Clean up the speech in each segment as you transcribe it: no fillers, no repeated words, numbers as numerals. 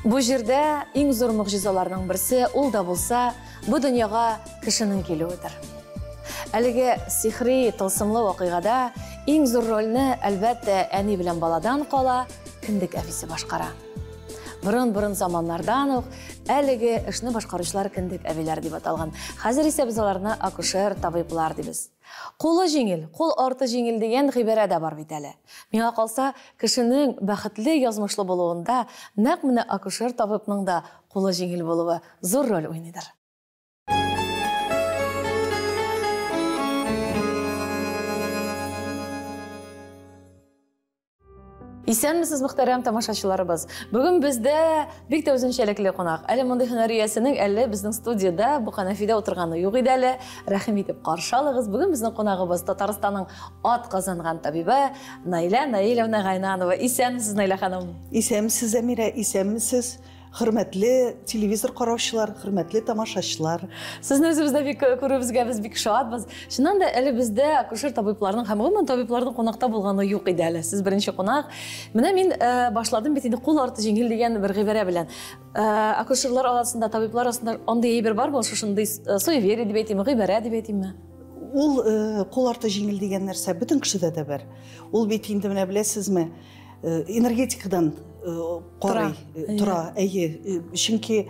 Бу җирдә иң зур могҗизаларның берсе ул да булса бу дөньяга кешенең килүедер. Әлеге сихри, тылсымлы вакыйгада иң зур рольне, әлбәттә, әни белән баладан кала кендек әбисе башкара. Борын-борын заманнардан ук әлеге эшне башкаручылар кендек әбиләр дип аталган. Хәзер исә без аларны акушер табиблар дибез. Кулы җиңел, кул арты җиңел дигән гыйбарә дә бар бит әле. Миңа калса, кешенең бәхетле язмышлы булуында нәкъ менә акушер табибның да кулы җиңел булуы зур роль уйныйдыр. Исәнмесез, мөхтәрәм тамашачыларыбыз. Бүген бездә бик тә үзенчәлекле кунак. Әле мондый һөнәр иясенең әле безнең студиядә бу кәнәфидә утырганы юк иде әле. Рәхим итеп каршы алыгыз. Бүген безнең кунагыбыз Татарстанның ат казанган табибы Наилә Наилевна Гайнанова. Исәнмесез, Наилә ханым. Исәнмесез, Әмирә, исәнмесез. Хөрмәтле телевизор караучылар, хөрмәтле тамашачылар. Сезне үзебездә бик күрүебезгә без бик шатбыз. Чыннан да әле бездә акушер табибларның һәм гомумән табибларның кунакта булганы юк иде әле. Сез беренче кунак. Менә мин башладым бит инде кул арты җиңел дигән бер гыйбарә белән. Акушерлар арасында, табиблар арасында андый әйбер бармы? Шушындый суеверие дип әйтимме, гыйбарә дип әйтимме? Ул кул арты җиңел дигән нәрсә бөтен кешедә дә бар. Ул бит инде менә беләсезме, энергетикадан карый, тора, әйе. Чөнки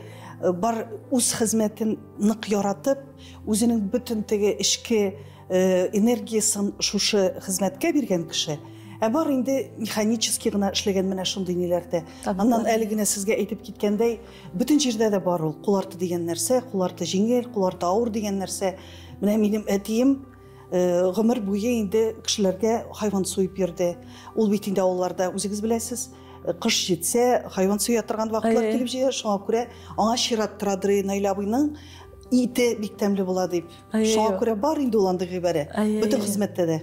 бар үз хезмәтен нык яратып, үзенең бөтен теге эчке энергиясын шушы хезмәткә биргән кеше. Ә бар инде механически гына эшләгән менә шундый ниләрдә. Аннан әле генә сезгә әйтеп киткәндәй, бөтен җирдә дә бар ул кул арты дигән нәрсә, кул арты җиңел, кул арты авыр дигән нәрсә. Менә минем әтием гомер буе инде кешеләргә хайван суеп йөрде. Ул бит инде авылларда үзегез беләсез, кыш җитсә, хайван суя торган вакытлар килеп җитә, шуңа күрә аңа чират торадыр Наилә абыйның ите бик тәмле була дип. Шуңа күрә бар инде ул андый гыйбарә. Бөтен хезмәттә дә.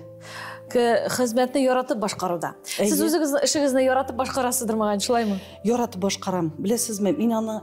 Хезмәтне яратып башкаруда. Сез үзегез эшегезне яратып башкарасыздыр, мөгаен, шулаймы? Яратып башкарам. Беләсезме, мин аны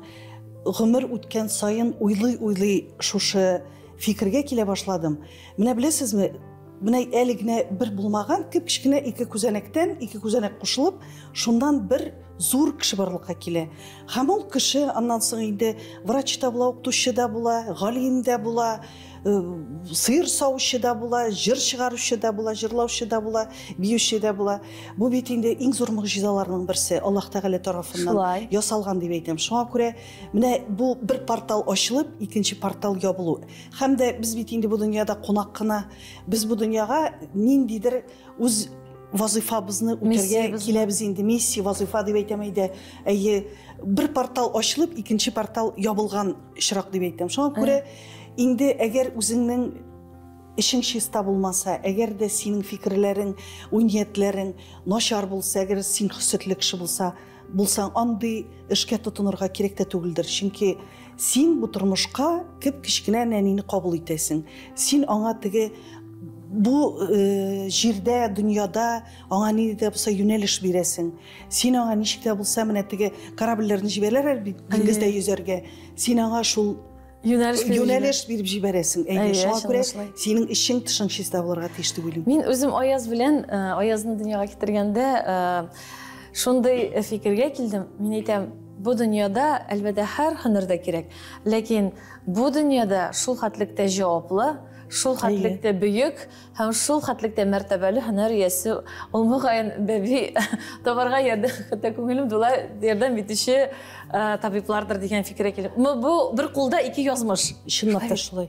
гомер үткән саен уйлый-уйлый шушы фикергә килә башладым. Менә беләсезме, менә әле генә бер булмаган кеп-кечкенә ике күзәнәктән, ике күзәнәк кушылып, шуннан бер зур кеше барлыкка килә. Һәм ул кеше аннан соң инде врач та була, укытучы да була, галим дә була, сыер савучы да була, җыр чыгаручы да була, җырлаучы да була, биюче дә була. Бу бит инде иң зур могҗизаларның берсе, Аллаһ Тәгалә тарафыннан ясалган дип әйтәм. Шуңа күрә менә бу бер портал ачылып, икенче портал ябылу. Һәм дә без бит инде бу дөньяда кунак кына. Без бу дөньяга ниндидер үз вазифабызны үтәргә киләбез инде. Миссия, вазифа дип әйтәм әйдә. Әйе, бер портал ачылып, икенче портал ябылган очрак дип әйтәм. Шуңа күрә инде әгәр үзеңнең эшең чиста булмаса, әгәр дә синең фикерләрең, уй-ниятләрең начар булса, әгәр син хөсетле кеше булса, булсаң, андый эшкә тотынырга кирәк тә түгелдер. Чөнки син бу тормышка кеп-кечкенә нәнине кабул итәсең. Син аңа теге бу җирдә, дөньяда аңа нинди дә булса юнәлеш бирәсең. Син аңа ничек тә булса менә теге корабльләрне җибәрәләр әле бит диңгездә йөзәргә. Син аңа шул юнәлеш биреп җибәрәсең. Әйе, шуңа күрә синең эчең, тышың чиста булырга тиеш дип уйлыйм. Мин үзем Аяз белән, Аязны дөньяга китергәндә, шундый фикергә килдем. Мин әйтәм, бу дөньяда, әлбәттә, һәр һөнәр дә кирәк. Ләкин бу дөньяда шул хәтлектә җаваплы, шул хәтлектә бөек һәм шул хәтлектә мәртәбәле һөнәр иясе ул мөгаен бәби табарга ярдәм, хәтта күңелем тула ярдәм итүче табиблардыр дигән фикергә килдем. Бу бер кулда ике язмыш. Чынлап та шулай.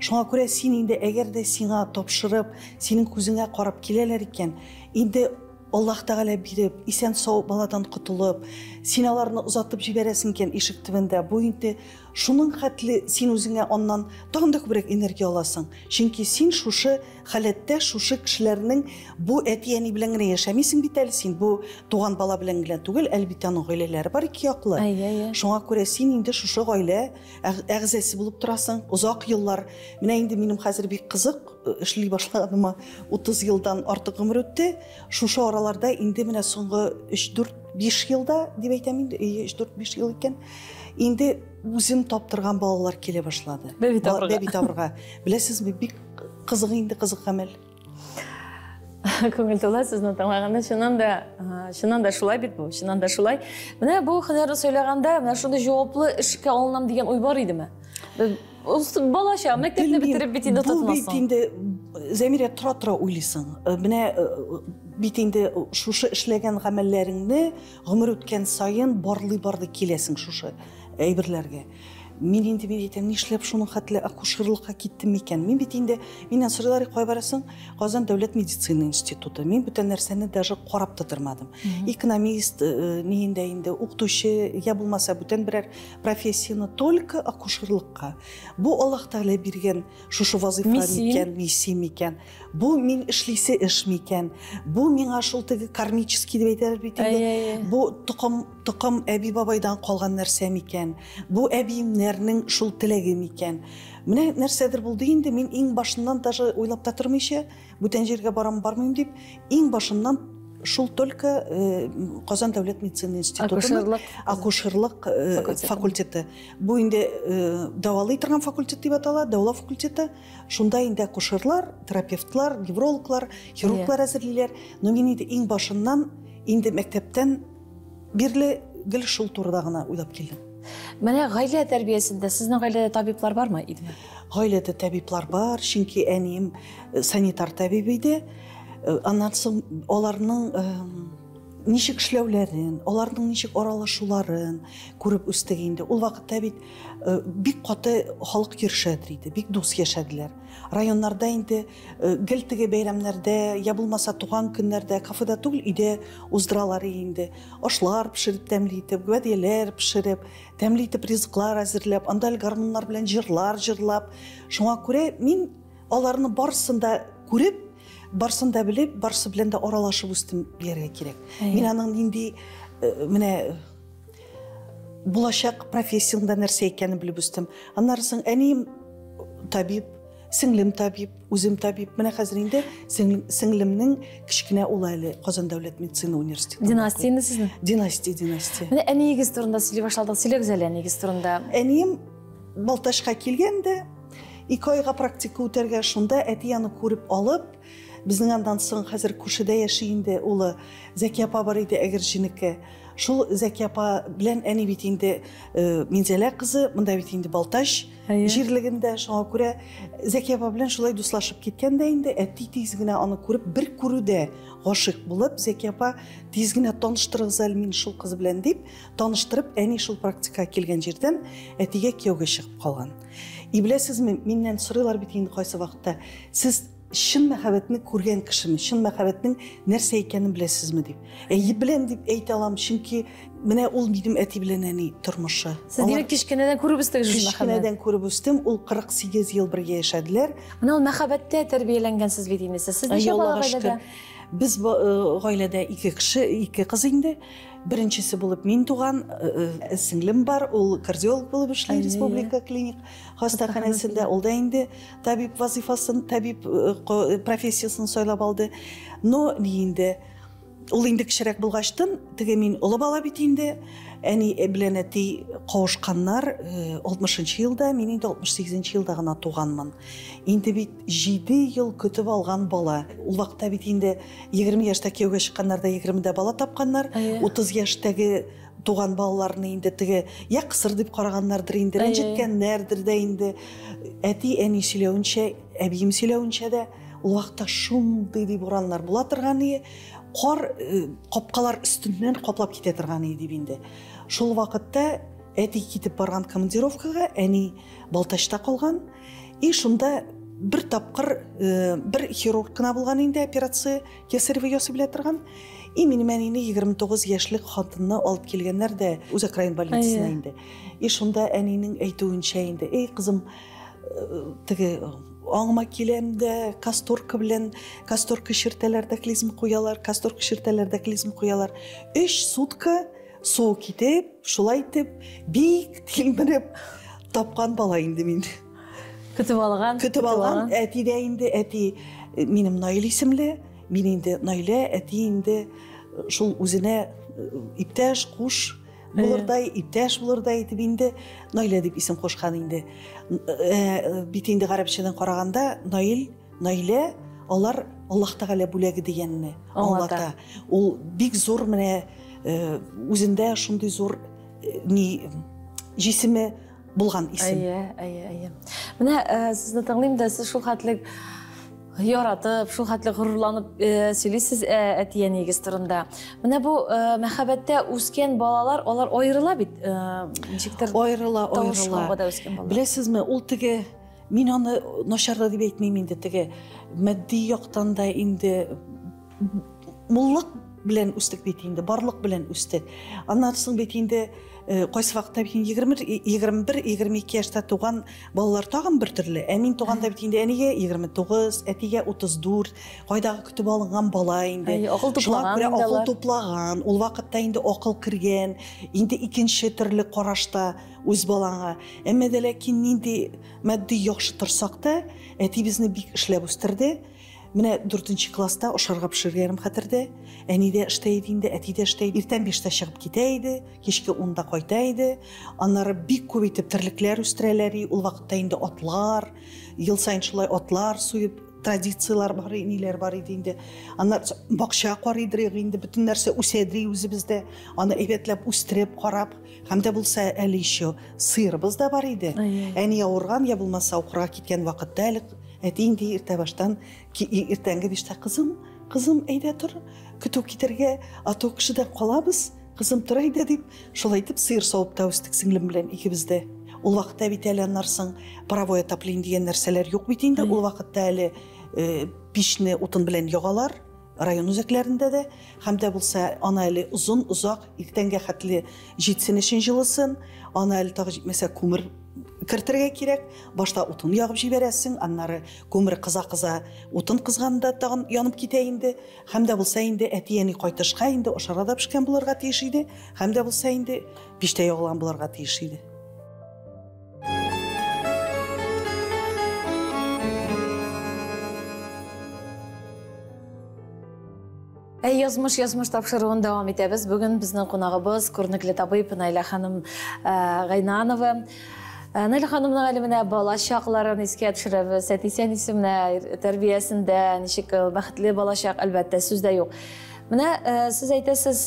Шуңа күрә син инде әгәр дә сиңа тапшырып, синең күзеңә карап киләләр икән, инде Аллаһ Тәгалә биреп, исән-сау баладан котылып, син аларны озатып җибәрәсең икән ишек төбендә, бу инде шуның хәтле син үзеңә аннан тагын да күбрәк энергия аласың. Чөнки син шушы халәттә, шушы кешеләрнең бу әти-әни белән генә яшәмисең бит әле, син бу туган бала белән генә түгел, әлбәттә аның гаиләләре бар ике яклы. Шуңа күрә син инде шушы гаилә әгъзасы булып торасың озак еллар. Менә инде минем хәзер бик кызык, эшли башлаганыма 30 елдан артык гомер үтте. Шушы араларда инде менә соңгы 3-4-5 елда дип әйтәм инде, әйе, 3-4-5 ел икән. Инде үзем таптырган балалар килә башлады. Бәби табырга. Бәби табырга. Беләсезме, бик кызык инде, кызык гамәл. Күңел тула сезне тыңлаганда, чыннан да, чыннан да шулай бит бу, чыннан да шулай. Менә бу һөнәрне сайлаганда, менә шундый җаваплы эшкә алынам дигән уй бар идеме? Балача, мәктәпне бетереп бит инде тотынасың. Бу бит инде, Зәмирә, тора-тора уйлыйсың. Менә бит инде шушы эшләгән гамәлләреңне гомер үткән саен барлый-барлый киләсең шушы әйберләргә. Мин инде, мин әйтәм, нишләп шуның хәтле акушерлыкка киттем микән? Мин бит инде, миннән сорыйлар, кая барасың? Казан дәүләт медицина институты. Мин бүтән нәрсәне даже карап та тормадым. Экономист, ниендә инде, укытучы, я булмаса бүтән берәр профессияне, только акушерлыкка. Бу Аллаһ Тәгалә биргән шушы вазыйфа микән, миссия микән? Бу мин эшлисе эш микән? Бу миңа шул теге кармический дип әйтәләр бит инде. Бу токым токым әби-бабайдан калган нәрсә микән? Бу әбиемнәрнең шул теләге микән? Менә нәрсәдер булды инде, мин иң башыннан даже уйлап та тормыйча, бүтән җиргә барам, бармыйм дип, иң башыннан шул только Казан дәүләт медицина институтының акушерлык факультеты. Бу инде дәвалый торган факультет дип атала, дәвалау факультеты. Шунда инде акушерлар, терапевтлар, неврологлар, хирурглар әзерлиләр. Но мин инде иң башыннан, инде мәктәптән бирле гел шул турыда гына уйлап килдем. Менә гаилә тәрбиясендә, сезнең гаиләдә табиблар бармы идеме? Гаиләдә табиблар бар, чөнки әнием санитар табиб иде. Аннан соң аларның ничек эшләүләрен, аларның ничек аралашуларын күреп үстек инде. Ул вакытта бит бик каты халык йөршәдер иде, бик дус яшәделәр. Районнарда инде гел теге бәйрәмнәрдә, я булмаса туган көннәрдә, кафеда түгел, өйдә уздыралар инде. Ашлар пешереп тәмле итеп, гөбәдияләр пешереп, тәмле итеп ризыклар әзерләп, анда әле гармуннар белән җырлар җырлап. Шуңа күрә мин аларны барысын да күреп, барысын да белеп, барысы белән дә аралашып үстем дияргә кирәк. Мин аның нинди менә булачак профессиямдә нәрсә икәнен белеп үстем. Аннары соң әнием табиб, сеңлем табиб, үзем табиб. Менә хәзер инде сеңлемнең кечкенә улы әле Казан дәүләт медицина университетында. Династия инде сезнең? Династия, династия. Менә әниегез турында сөйли башладык. Сөйләгез әле әниегез турында. Әнием Балтачка килгән дә, 2 айга практика үтәргә, шунда әти аны күреп алып, безнең аннан соң хәзер күршедә яши инде улы Зәки апа бар иде, Әгерҗенеке. Шул Зәки апа белән әни бит инде Минзәлә кызы, монда бит инде Балтач җирлегендә, шуңа күрә Зәки апа белән шулай дуслашып киткән дә инде, әти тиз генә аны күреп, бер күрүдә гашыйк булып, Зәки апа тиз генә таныштырыгыз әле мине шул кыз белән дип, таныштырып, әни шул практикага килгән җирдән әтигә кияүгә чыгып калган. И беләсезме, миннән сорыйлар бит инде кайсы вакытта, сез чын мәхәббәтне күргән кешеме, чын мәхәббәтнең нәрсә икәнен беләсезме дип. Әйе, беләм дип әйтә алам, чөнки менә ул минем әти белән әни тормышы. Сез димәк кечкенәдән күреп үстегез шул мәхәббәт? Кечкенәдән күреп үстем, ул 48 ел бергә яшәделәр. Менә ул мәхәббәттә тәрбияләнгәнсез бит инде сез. Сез ничә бала гаиләдә? Без гаиләдә ике кеше, ике кыз инде. Беренчесе булып мин туган, сеңлем бар, ул кардиолог булып эшли республика клиник хастаханәсендә, ул да инде табиб вазифасын, табиб профессиясын сайлап алды. Но ни инде, ул инде кечерәк булгачтын, теге мин олы бала бит инде, әни белән әти кавышканнар 60 елда, мин инде 68 елда гына туганмын. Инде бит 7 ел көтеп алган бала. Ул вакытта бит инде 20 яшьтә кияүгә чыкканнар да 20-дә бала тапканнар, 30 яшьтәге туган балаларны инде теге я кысыр дип караганнардыр инде, рәнҗеткәннәрдер дә инде. Әти әни сөйләвенчә, әбием сөйләвенчә дә ул вакытта шундый дип бураннар була торган иде, кар капкалар өстеннән каплап китә торган иде дип инде. Шул вакытта әти китеп барган командировкага, әни Балтачта калган. И шунда бер тапкыр бер хирург кына булган инде, операция кесарево ясый белә торган. И минем әнине 29 яшьлек хатынны алып килгәннәр дә үзәк район больницасына инде. И шунда әнинең әйтүенчә инде, эй кызым, теге аңыма киләм дә, касторка белән, касторка чиртәләр дә клизма куялар, касторка чиртәләр дә клизма куялар. 3 сутка су китеп, шулай итеп, бик тилмереп тапкан бала инде мин. Көтеп алган. Көтеп алган. Әти дә инде, әти минем Наил исемле, мин инде Наилә, әти инде шул үзенә иптәш, куш булырдай, иптәш булырдай итеп инде Наилә дип исем кушкан инде. Бит инде гарәпчәдән караганда Наил, Наилә, алар Аллаһ Тәгалә бүләге дигәнне аңлата. Ул бик зур менә үзендә шундый зур ни җисеме булган исем. Әйе, әйе, әйе. Менә сезне тыңлыйм да, сез шул хәтле яратып, шул хәтле горурланып сөйлисез әти-әниегез турында. Менә бу мәхәббәттә үскән балалар, алар аерыла бит, ничектер. Аерыла, аерыла. Беләсезме, ул теге мин аны начар да дип әйтмим инде, теге матди яктан да инде муллык белән үстек бит инде, барлык белән үстек. Аннан соң бит инде кайсы вакытта бит инде 21, 22 яшьтә туган балалар тагын бер төрле. Ә мин туганда бит инде әнигә 29, әтигә 34, кайдагы көтеп алынган бала инде. Акыл туплаган. Шуңа күрә акыл туплаган. Ул вакытта инде акыл кергән, инде икенче төрле карашта үз балаңа. Әмма дә ләкин нинди матди яхшы торсак та, әти безне бик эшләп үстерде. Менә 4 класста ашарга пешергәнем хәтердә. Әни дә эштә иде инде, әти дә эштә иде. Иртән 5-тә чыгып китә иде, кичке 10-да кайта иде. Аннары бик күп итеп терлекләр үстерәләр. Ул вакытта инде атлар, ел саен шулай атлар суеп традицияләр бар, ниләр бар иде инде. Аннары бакча карыйдыр инде, бөтен нәрсә үсәдер үзебездә. Аны әйбәтләп үстереп, карап, һәм дә булса әле еще сыерыбыз да бар иде. Әни авырган, я булмаса укырга киткән вакытта әле әти инде иртә баштан иртәнге 5-тә кызым, кызым, әйдә тор, көтү китәргә, а то кешедән калабыз, кызым тор әйдә дип, шулай итеп сыер савып та үстек сеңлем белән икебез дә. Ул вакытта бит әле аннан соң паровой отопление дигән нәрсәләр юк бит инде. Ул вакытта әле пичне утын белән ягалар район үзәкләрендә дә, һәм дә булса аны әле озын озак иртәнгә хәтле җитсен өчен җылысын, аны әле тагы җитмәсә күмер кертергә кирәк. Башта утын ягып җибәрәсең, аннары күмер кыза-кыза утын кызганда тагын янып китә инде. Һәм дә булса инде әти-әни кайтышка инде ашарга да пешкән булырга тиеш иде, һәм дә булса инде пиштә ягылган булырга тиеш иде. Әй, язмыш, язмыш тапшыруын дәвам итәбез. Бүген безнең кунагыбыз күренекле табиб Наилә ханым Гайнанова. Наилә ханымның әле менә бала чакларын искә төшерәбез. Әтисе әнисе менә тәрбиясендә ничек бәхетле балачак, әлбәттә, сүз дә юк. Менә сез әйтәсез,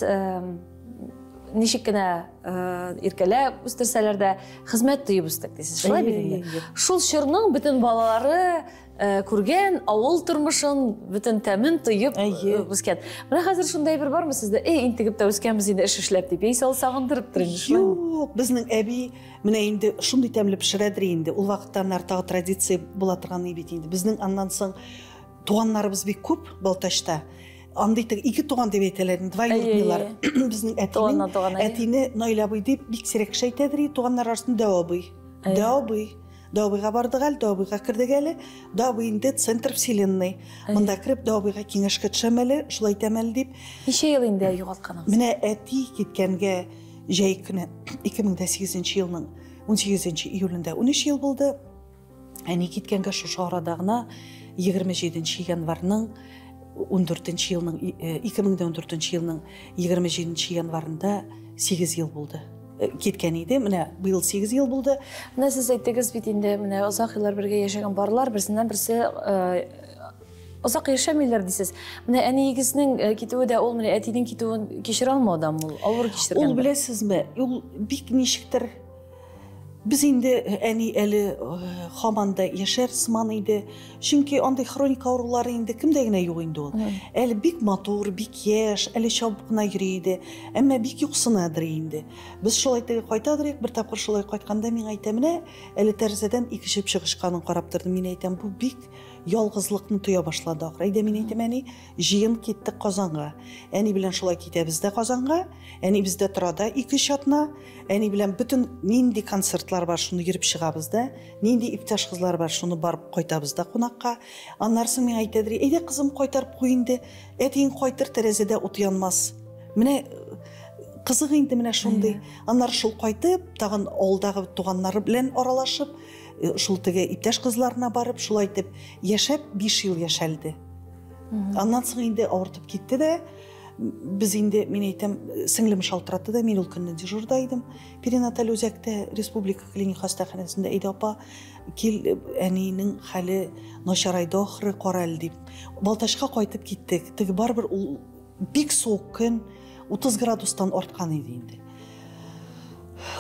ничек кенә иркәләп үстерсәләр дә, хезмәт тоеп үстек дисез. Шулай бит инде. Шул чорның бөтен балалары күргән авыл тормышын, бөтен тәмен тоеп үскән. Менә хәзер шундай бер бармы сездә? Эй, интегеп тә үскәнбез инде эш эшләп дип, яисә ул сагындырып тор инде, шулаймы? Юк, безнең әби менә инде шундый тәмле пешерәдер инде. Ул вакытта тагы традиция була торган бит инде. Безнең аннан соң туганнарыбыз бик күп Балтачта. Андый ике туган дип әйтәләр, двоюродныйлар. Безнең әтине Наилә абый дип бик сирәк кеше әйтәдер, туганнар арасында Дәү абый. Дәү абый. Дәү абыйга бардык әле, Дәү абыйга кердек әле. Дәү абый инде центр вселенной. Монда кереп Дәү абыйга киңәшкә төшәм әле, шулай итәм әле дип. Ничә ел инде югалтканыгыз? Менә әти киткәнгә җәй көне 2008 елның 18 июлендә 13 ел булды. Әни киткәнгә шушы арада гына 27 январьның 14 елның 2014 елның 27 январында 8 ел булды. Киткән иде, менә быел 8 ел булды. Менә сез әйттегез бит инде, менә озак еллар бергә яшәгән парлар берсеннән берсе озак яшәмиләр дисез. Менә әниегезнең китүе дә ул менә әтинең китүен кичерә алмаудан ул, авыр кичергән. Ул беләсезме, ул бик ничектер. Без инде әни әле һаман да яшәр сыман иде. Чөнки андый хроник авырулары инде кемдә генә юк инде ул. Әле бик матур, бик яшь, әле чабып кына йөри иде. Әмма бик юксынадыр инде. Без шулай теге кайтадыр, бер тапкыр шулай кайтканда миңа әйтә, менә әле тәрәзәдән ике чыпчык очканын карап тордым. Мин әйтәм, бу бик ялгызлыкны тоя башлады ахры. Әйдә, мин әйтәм, әни, җыен киттек Казанга. Әни белән шулай китәбез дә Казанга. Әни бездә тора да 2-3 атна. Әни белән бөтен нинди концертлар бар, шуны йөреп чыгабыз да, нинди иптәш кызлар бар, шуны барып кайтабыз да кунакка. Аннары соң миңа әйтәдер, әйдә кызым, кайтарып куй инде, әтиең кайтыр, тәрәзәдә ут янмас. Менә кызык инде менә шундый. Аннары шул кайтып, тагын авылдагы туганнары белән аралашып, шул теге иптәш кызларына барып, шулай итеп яшәп 5 ел яшәлде. Аннан соң инде авыртып китте дә, Без инде, мин әйтәм, сеңлем шалтыратты да, мин ул көнне дежурда идем. Перинаталь үзәктә, республика клиник хастаханәсендә, әйдә апа, кил, әнинең хәле начарайды ахры, кара әле дип. Балтачка кайтып киттек. Теге барыбер ул бик суык көн, 30 градустан арткан иде инде.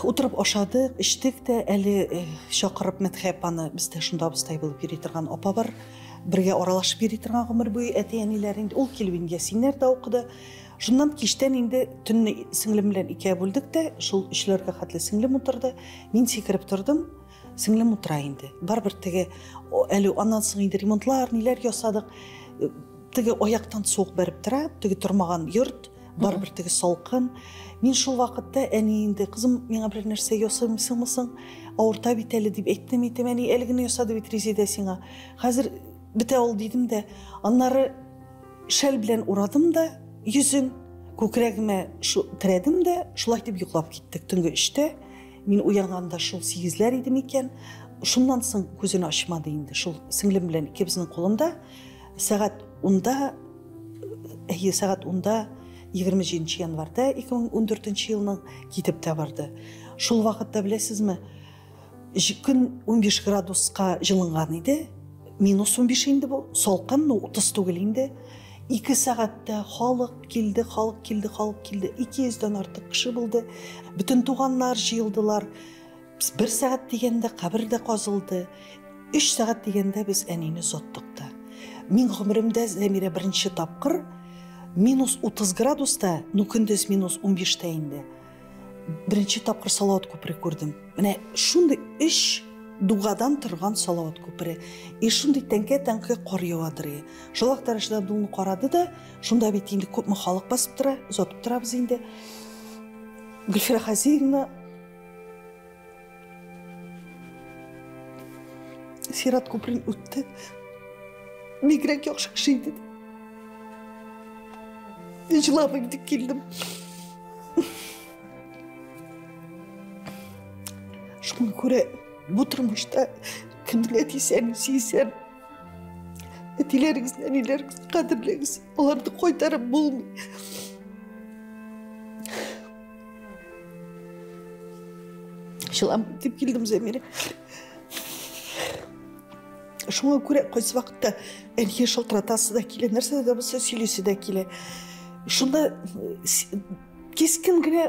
Утырып ашадык, эчтек тә, әле чакырып Мәдхә апаны, бездә шунда абыстай булып йөри торган апа бар, бергә аралашып йөри торган гомер буе әти-әниләр инде. Ул килеп инде Ясиннәр дә укыды. Шуннан кичтән инде төнне сеңлем белән икәү бүлдек тә, шул өчләргә хәтле сеңлем утырды. Мин сикереп тордым, сеңлем утыра инде. Барыбер теге әле аннан соң инде ремонтлар, ниләр ясадык. Теге аяктан суык бәреп тора, теге тормаган йорт, барыбер теге салкын. Мин шул вакытта әни инде, кызым, миңа бер нәрсә ясамыйсыңмы соң? Авырта бит әле дип әйттем, әйтем, әни, әле генә ясады бит Резидә сиңа. Хәзер бетә ул дидем дә. Аннары шәл белән урадым да йөзен, күкрәгемә терәдем дә, шулай итеп йоклап киттек. Төнге 3-тә мин уянганда шул 8-ләр иде микән? Шуннан соң күзен ачмады инде. Шул сеңлем белән икебезнең кулында сәгать 10-да, әйе, сәгать 10-да 27 январьда 2014 елның китеп тә барды. Шул вакытта беләсезме, көн 15 градуска җылынган иде. Минус 15 инде бу, салкын, но 30 түгел инде. 2 сәгатьтә халык килде, халык килде, халык килде. 200дән артык кеше булды. Бөтен туганнар җыелдылар. Без 1 сәгать дигәндә кабер дә казылды. 3 сәгать дигәндә без әнине озаттык та. Мин гомеремдә, Зәмирә, беренче тапкыр минус 30 градуста, ну көндез минус 15-тә инде. Беренче тапкыр Салават күпере күрдем. Менә шундый 3 дугадан торган Салават күпере. И шундый тәңкә-тәңкә кар явадыр. Шул вакытта Рәшит Абдуллин карады да, шунда бит инде күпме халык басып тора, озатып торабыз инде. Гөлфирә Хазиевна Сират күперен үтте. Бигрәк яхшы кеше иде. Җылап инде килдем. Шуңа күрә бу тормышта кемнең әтисе, әнисе исән, әтиләрегезне, әниләрегезне кадерләгез. Аларны кайтарып булмый. Җылам дип килдем, Зәмирә. Шуңа күрә кайсы вакытта әнигә шалтыратасы да килә, нәрсә дә булса сөйлисе дә килә. Шунда кискен генә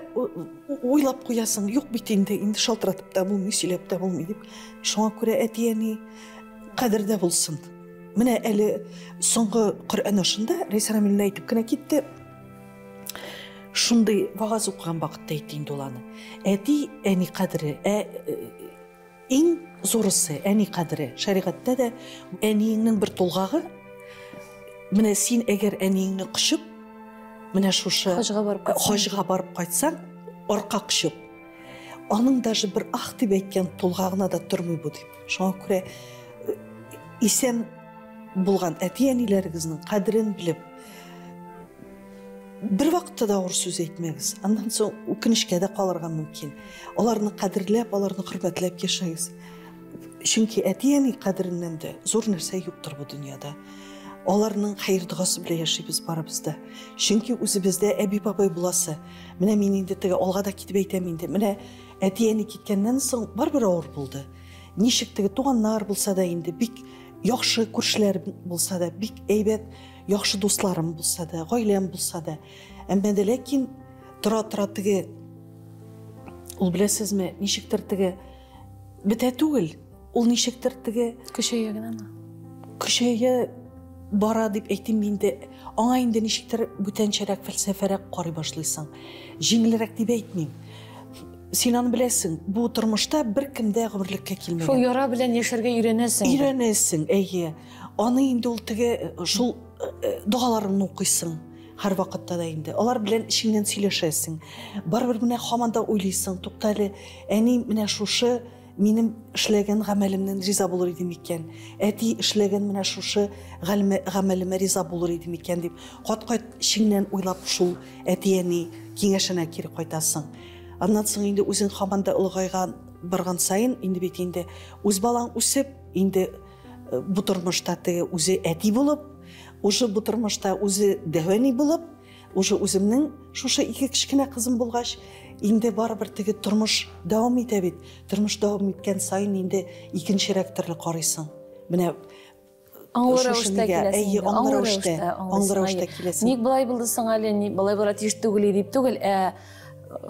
уйлап куясың, юк бит инде, инде шалтыратып та булмый, сөйләп тә булмый дип. Шуңа күрә әти-әни кадердә булсын. Менә әле соңгы Коръән ашында Рәйсә Рамиловна әйтеп кенә китте. Шундый вагаз укыган вакытта әйтте инде ул аны. Әти, әни кадере, иң зурысы әни кадере. Шәригатьтә дә әниеңнең бер тулгагы. Менә син әгәр әниеңне кочып, менә шушы хаҗга барып кайтсаң, хаҗга барып кайтсаң, арка кочып, аның даже бер ах дип әйткән тулгагына да тормый бу дип. Шуңа күрә исән булган әти-әниләрегезнең кадерен белеп, бер вакытта да авыр сүз әйтмәгез. Аннан соң үкенечкә дә калырга мөмкин. Аларны кадерләп, аларны хөрмәтләп яшәгез. Чөнки әти-әни кадереннән дә зур нәрсә юктыр бу дөньяда. Аларның хәер догасы белән яшибез барыбыз да. Чөнки үзебездә әби-бабай буласы. Менә мин инде теге алга да китеп әйтәм инде. Менә әти-әни киткәннән соң барыбер авыр булды. Ничек теге туганнар булса да инде, бик яхшы күршеләр булса да, бик әйбәт, яхшы дусларым булса да, гаиләм булса да. Әмма дә ләкин тора-тора теге, ул беләсезме, ничектер теге бетә түгел, ул ничектер теге көчәя генәме? Көчәя бара дип әйтим инде. Аңа инде ничектер бүтәнчәрәк, фәлсәфәрәк карый башлыйсың. Җиңелрәк дип әйтмим. Син аны беләсең, бу тормышта бер кем дә гомерлеккә килмәгән. Шул яра белән яшәргә өйрәнәсең. Өйрәнәсең, әйе. Аны инде ул теге шул догаларыңны укыйсың һәр вакытта да инде. Алар белән эчеңнән сөйләшәсең. Барыбер менә һаман да уйлыйсың, тукта әле, әни менә шушы минем эшләгән гамәлемнән риза булыр иде микән? Әти эшләгән менә шушы гамәлемә риза булыр иде микән дип, кат-кат эчеңнән уйлап шул әти-әни киңәшенә кире кайтасың. Аннан соң инде үзең һаман да олыгайган барган сайын, инде бит инде үз балаң үсеп, инде бу тормышта теге үзе әти булып, уже бу тормышта үзе дәвәни булып, Уже үземнең шушы ике кечкенә кызым булгач, инде барыбер теге тормыш дәвам итә бит. Тормыш дәвам иткән саен инде икенчерәк төрле карыйсың. Менә аңлы рәвештә киләсең. Әйе, аңлы рәвештә, аңлы рәвештә киләсең. Ник болай булды соң әле, ник болай булырга тиеш түгел дип түгел, ә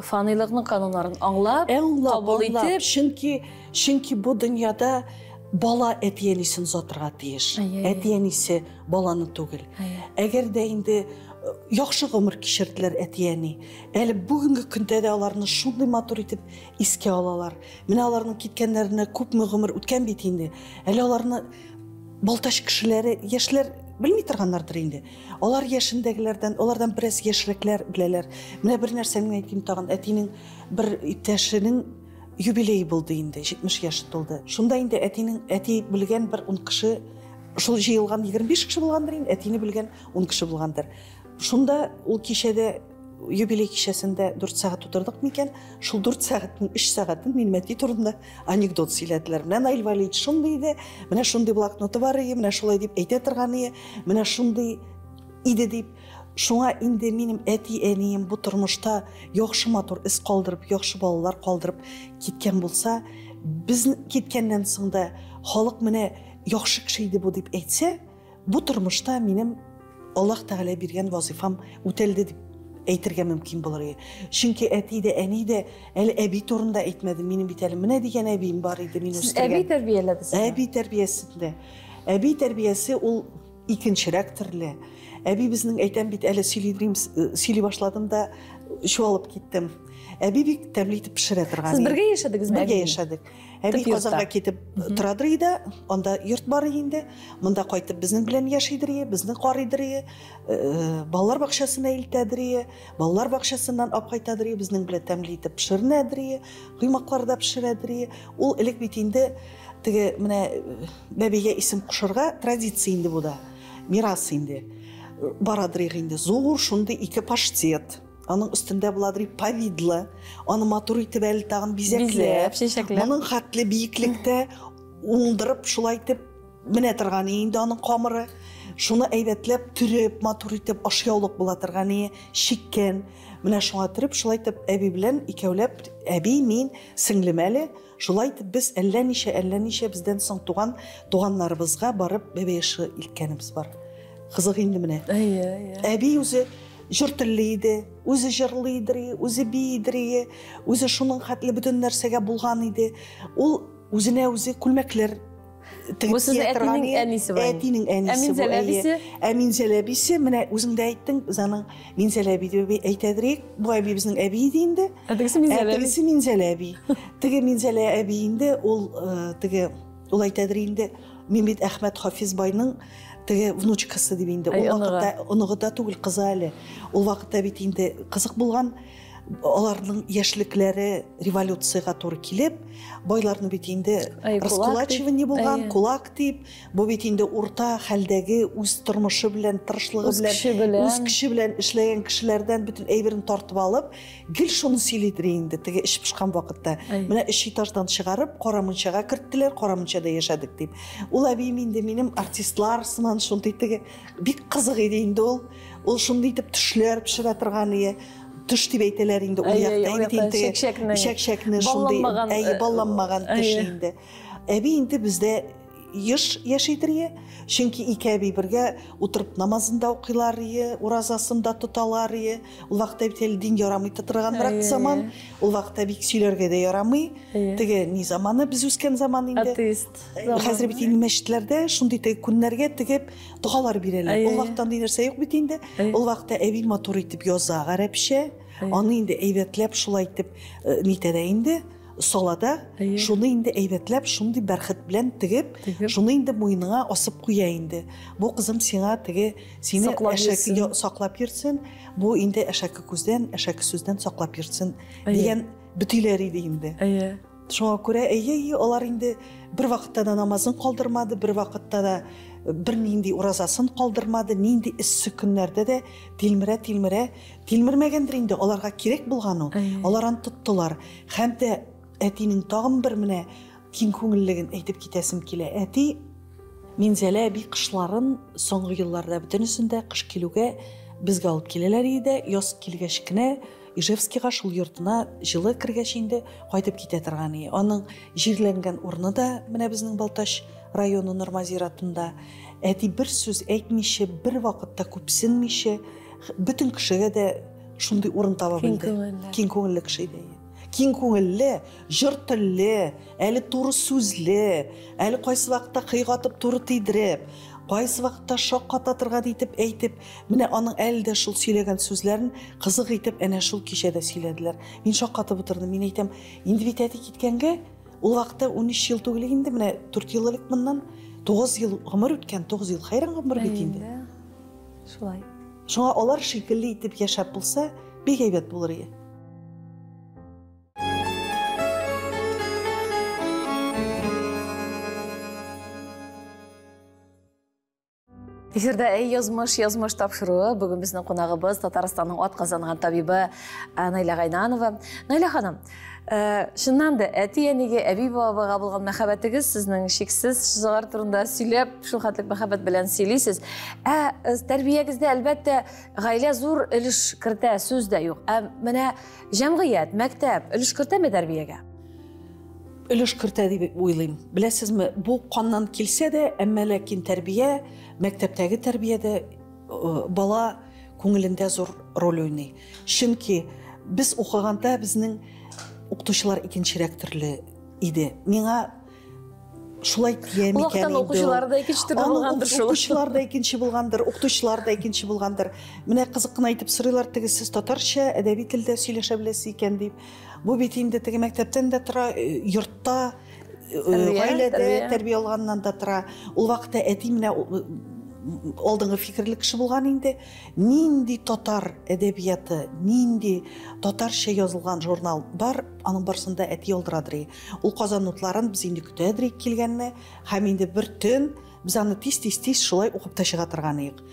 фанилыкның кануннарын аңлап, кабул итеп, чөнки бу дөньяда бала әти-әнисен озатырга тиеш. Әти-әнисе баланы түгел. Әгәр дә инде яхшы гомер кичерделәр әти-әни, әле бүгенге көндә дә аларны шундый матур итеп искә алалар. Менә аларның киткәннәренә күпме гомер үткән бит инде. Әле аларны Балтач кешеләре, яшьләр белми торганнардыр инде. Алар яшендәгеләрдән, алардан бераз яшьрәкләр беләләр. Менә бер нәрсәне әйтим тагын, әтинең бер иптәшенең юбилей булды инде, 70 яше тулды. Шунда инде әтинең, әти белгән бер 10 кеше, шул җыелган 25 кеше булгандыр инде, әтине белгән 10 кеше булгандыр. Шунда ул кичәдә, юбилей кичәсендә 4 сәгать утырдык микән? Шул 4 сәгатьнең 3 сәгатен минем әти турында анекдот сөйләделәр. Менә Наил Валиевич шундый иде, менә шундый блокноты бар иде, менә шулай дип әйтә торган иде, менә шундый иде дип. Шуңа инде минем әти-әнием бу тормышта яхшы матур эз калдырып, яхшы балалар калдырып киткән булса, без киткәннән соң да халык менә яхшы кеше иде бу дип әйтсә, бу тормышта минем Аллаһ Тәгалә биргән вазифам үтәлде дип әйтергә мөмкин булыр иде. Чөнки әти дә, әни дә әле әби турында әйтмәде. Минем бит әле менә дигән әбием бар иде, мин үстергән. Әби тәрбияләде сезне? Әби тәрбиясендә. Әби тәрбиясе ул икенчерәк төрле. Әби безнең, әйтәм бит, әле сөйли, сөйли башладым да чуалып киттем. Әби бик тәмле итеп пешерә торган. Сез бергә яшәдегезме? Бергә яшәдек. Әби Казанга китеп торадыр иде, анда йорт бар инде. Монда кайтып безнең белән яшидер иде, безне карыйдыр иде, балалар бакчасына илтәдер иде, балалар бакчасыннан алып кайтадыр иде, безнең белән тәмле итеп пешеренәдер иде, коймаклар да пешерәдер иде. Ул элек бит инде теге менә бәбигә исем кушырга традиция инде бу да, мирас инде. Барадыр инде зур шундый ике паштет. Аның өстендә буладыр повидло, аны матур итеп әле тагын бизәкләп, моның хәтле биеклектә уңдырып, шулай итеп менә торган инде аның камыры. Шуны әйбәтләп төреп, матур итеп ашъяулык була торган чиккән. Менә шуңа төреп, шулай итеп әби белән икәүләп, әби, мин, сеңлем әле, шулай итеп без әллә ничә бездән соң туган туганнарыбызга барып бәбәй ашы илткәнебез бар. Кызык инде менә. Әйе, әйе. Әби үзе җыр телле иде, үзе җырлый иде, үзе бии иде, үзе шуның хәтле бөтен нәрсәгә булган иде. Ул үзенә үзе күлмәкләр тегеп кия торган иде. Әтинең әнисе бу. Әтинең әнисе бу. Ә Минзәлә әбисе? Ә Минзәлә әбисе, менә үзең дә әйттең, без аның Минзәлә әби дип әйтәдер идек. Бу әби безнең әби иде инде. Ә тегесе Минзәлә әби. Тегесе Минзәлә әби. Теге Минзәлә әби инде, ул теге ул әйтәдер инде, мин бит Әхмәт Хафиз байның теге внучкасы дип инде. Ул вакытта оныгы да түгел, кызы әле. Ул вакытта бит инде кызык булган, аларның яшьлекләре революциягә туры килеп, байларны бит инде раскулачивание булган, кулак дип, бу бит инде урта хәлдәге үз тормышы белән, тырышлыгы белән, үз көче белән эшләгән кешеләрдән бөтен әйберен тартып алып, гел шуны сөйлидер инде, теге эш пошкан вакытта. Менә өч этаждан чыгарып, кара мунчага керттеләр, кара мунчада яшәдек дип. Ул әбием инде минем артистлар сыман шундый теге бик кызык иде инде ул. Ул шундый итеп төшләр пешерә торган иде. Төш дип әйтәләр инде ул якта инде чәкчәкне шундый, әйе, балланмаган төш инде. Әби инде бездә еш яшидер ие, чөнки ике әби бергә утырып намазын да укыйлар ие, уразасын да тоталар ие. Ул вакытта бит әле дин ярамый торганрак заман, ул вакытта бик сөйләргә дә ярамый. Теге ни заманы, без үскән заман инде. Атеист. Хәзер бит инде мәчетләрдә шундый теге күннәргә тегеп догалар бирәләр. Ул вакытта андый нәрсә юк бит инде. Ул вакытта әби матур итеп яза гарәпчә, аны инде әйбәтләп шулай итеп нитә дә инде. Салада, шуны инде әйбәтләп, шундый бәрхет белән тегеп, шуны инде муеныңа асып куя инде. Бу кызым сиңа теге, сине әшәке саклап йөрсен, бу инде әшәке күздән, әшәке сүздән саклап йөрсен дигән бөтиләр иде инде. Шуңа күрә, әйе, алар инде бер вакытта да намазын калдырмады, бер вакытта да бер нинди уразасын калдырмады, нинди эссе көннәрдә дә тилмерә-тилмерә, тилмермәгәндер инде, аларга кирәк булган ул. Алар аны тоттылар. Һәм дә әтинең тагын бер менә киң күңеллеген әйтеп китәсем килә. Әти Минзәлә әби кышларын соңгы елларда бөтенесендә кыш килүгә Безгә алып киләләр иде, яз килгәч кенә Ижевскига шул йортына җылы кергәч инде кайтып китә торган иде. Аның җирләнгән урыны да менә безнең Балтач районы Норма зиратында. Әти бер сүз әйтмичә, бер вакытта күпсенмичә, бөтен кешегә дә шундый урын таба белде. Киң күңелле кеше иде. Киң күңелле, җыр телле, әле туры сүзле, әле кайсы вакытта кыйгатып атып туры тидереп, кайсы вакытта шакката торган итеп әйтеп, менә аның әле дә шул сөйләгән сүзләрен кызык итеп әнә шул кичәдә сөйләделәр. Мин шаккатып утырдым. Мин әйтәм, инде бит әти киткәнгә ул вакытта 13 ел түгел инде, менә 4 ел элек моннан 9 ел гомер үткән, 9 ел хәйран гомер бит инде. Шулай. Шуңа алар шикелле итеп яшәп булса, бик әйбәт булыр иде. Эфирда «Әй язмыш, язмыш» тапшыруы. Бүген безнең кунагыбыз Татарстанның атказанган табибы Наилә Гайнанова. Наилә ханым, чыннан да әти-әнигә, әби-бабага булган мәхәббәтегез сезнең шиксез, шулар турында сөйләп, шул хәтлек мәхәббәт белән сөйлисез. Ә тәрбиягездә, әлбәттә, гаилә зур өлеш кертә, сүз дә юк. Ә менә җәмгыять, мәктәп өлеш кертәме тәрбиягә? Өлеш кертә дип уйлыйм. Беләсезме, бу каннан килсә дә, әмма ләкин тәрбия, мәктәптәге тәрбиядә бала күңелендә зур роль уйный. Чөнки без укыганда безнең укытучылар икенчерәк төрле иде. Миңа шулай тия микән инде? Укучылар да икенче төрле булгандыр шул. Укучылар да икенче булгандыр, укытучылар да икенче булгандыр. Менә кызык кына итеп сорыйлар, теге сез татарча, әдәби телдә сөйләшә беләсез икән дип. Бу бит инде теге мәктәптән дә тора, йортта, гаиләдә тәрбия алганнан да тора. Ул вакытта әти менә алдынгы фикерле кеше булган инде. Нинди татар әдәбияты, нинди татарча язылган журнал бар, аның барысында әти алдырадыр. Ул Казан утларын без инде көтәдер килгәнне, һәм инде бер төн без аны тиз-тиз-тиз шулай укып та чыга торган идек.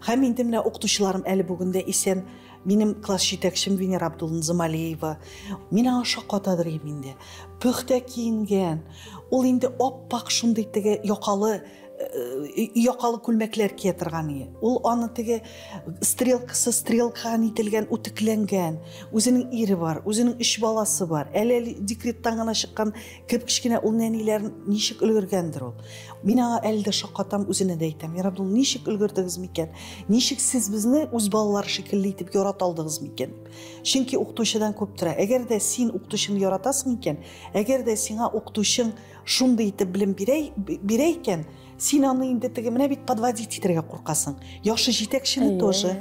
Һәм инде менә укытучыларым әле бүген дә исән. Минем класс җитәкчем Венера Абдулловна Замалиева. Мин аңа шаккатадыр идем инде. Пөхтә киенгән. Ул инде аппак шундый теге якалы күлмәкләр кия торган иде. Ул аны теге стрелкасы стрелкага нителгән, үтекләнгән. Үзенең ире бар, үзенең 3 баласы бар. Әле декреттан гына чыккан кеп-кечкенә ул нәниләрен ничек өлгергәндер ул. Мин аңа әле дә шаккатам, үзенә дә әйтәм. Венера Абдулловна, ничек өлгердегез микән? Ничек сез безне үз балалар шикелле итеп ярата алдыгыз микән? Чөнки укытучыдан күп тора. Әгәр дә син укытучыны яратасың икән, әгәр дә сиңа укытучың шундый итеп белем бирә икән, син аны инде теге менә бит подводить итәргә куркасың. Яхшы җитәкчене тоже.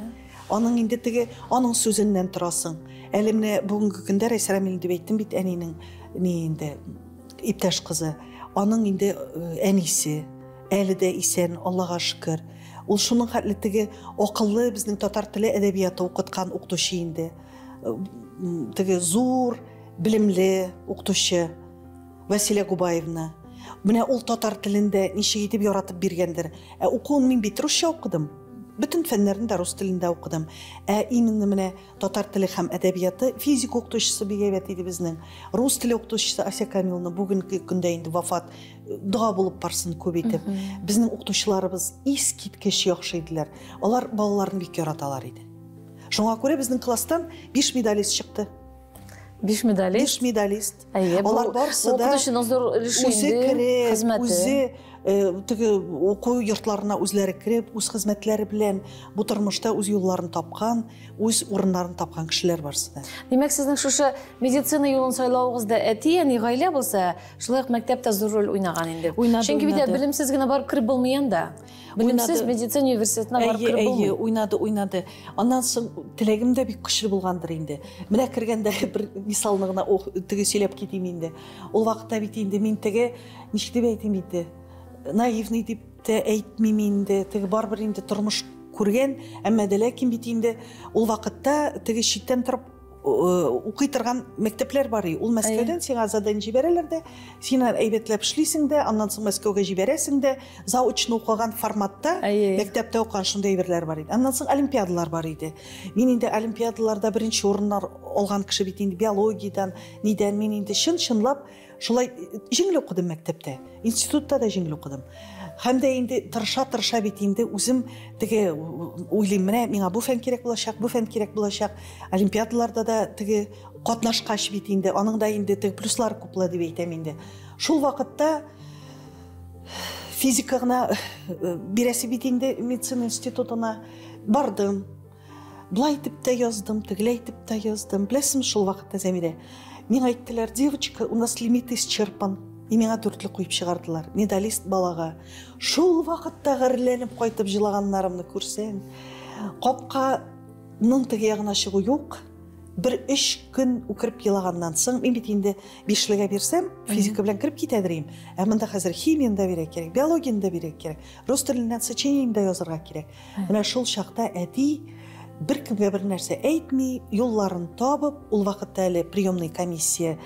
Аның инде теге, аның сүзеннән торасың. Әле менә бүгенге көндә Рәйсә Рамилевна дип әйттем бит, әнинең ни инде иптәш кызы. Аның инде әнисе әле дә исән, Аллага шөкер. Ул шуның хәтле теге акыллы, безнең татар теле әдәбияты укыткан укытучы инде. Теге зур, белемле укытучы Василия Губаевна. Менә ул татар телендә ничек итеп яратып биргәндер. Ә укуын мин бит русча укыдым. Бөтен фәннәрне дә рус телендә укыдым. Ә именно менә татар теле һәм әдәбияты, физика укытучысы бик әйбәт иде безнең. Рус теле укытучысы Ася Камиловна бүгенге көндә инде вафат, дога булып барсын күп итеп. Безнең укытучыларыбыз искиткеч яхшы иделәр. Алар балаларны бик яраталар иде. Шуңа күрә безнең класстан 5 медалист чыкты. 5 медалист? 5 медалист. Алар барысы да укытучының зур өлеше инде, хезмәте. Үзе теге уку йортларына үзләре кереп, үз хезмәтләре белән бу тормышта үз юлларын тапкан, үз урыннарын тапкан кешеләр барысы да. Димәк, сезнең шушы медицина юлын сайлавыгызда әти-әни, гаилә булса, шулай ук мәктәптә зур роль уйнаган инде. Чөнки бит белемсез генә барып кереп булмый анда. Белемсез медицина университетына барып кереп булмый. Әйе, уйнады, уйнады. Аннан соң теләгем дә бик көчле булгандыр инде. Менә кергәндә бер мисалны гына теге сөйләп китим инде. Ул вакытта бит инде мин теге, ничек дип әйтим инде, наивный дип тә әйтмим инде, теге барыбер инде тормыш күргән, әмма дә ләкин бит инде ул вакытта теге читтән торып укый торган мәктәпләр бар. Ул Мәскәүдән сиңа задание җибәрәләр дә, син әйбәтләп эшлисең дә, аннан соң Мәскәүгә җибәрәсең дә, заочно укыган форматта мәктәптә укыган шундый әйберләр бар иде. Аннан соң олимпиадалар бар иде. Мин инде олимпиадаларда беренче урыннар алган кеше бит инде, биологиядән, нидән, мин инде чын-чынлап шулай җиңел укыдым мәктәптә. Институтта да җиңел укыдым. Һәм дә инде тырыша-тырыша бит инде үзем теге уйлыйм, менә миңа бу фән кирәк булачак, бу фән кирәк булачак. Олимпиадаларда да теге катнашкач бит инде, аның да инде теге плюслар күп була дип әйтәм инде. Шул вакытта физика гына бирәсе бит инде медицина институтына бардым. Былай итеп тә яздым, тегеләй итеп тә яздым. Беләсезме, шул вакытта, Зәмирә, миңа әйттеләр, девочка, у нас лимит исчерпан. И миңа дүртле куеп чыгардылар, медалист балага. Шул вакытта гарьләнеп кайтып җылаганнарымны күрсәң, капканың теге ягына чыгу юк. Бер өч көн үкереп елаганнан соң, мин бит инде бишлегә бирсәм, физика белән кереп китәдер идем. Ә монда хәзер химияне дә бирергә кирәк, биологияне дә бирергә кирәк, рус теленнән сочинение дә язарга кирәк. Менә шул чакта әти беркемгә бер нәрсә әйтми, юлларын табып, ул вакытта әле приемный комиссия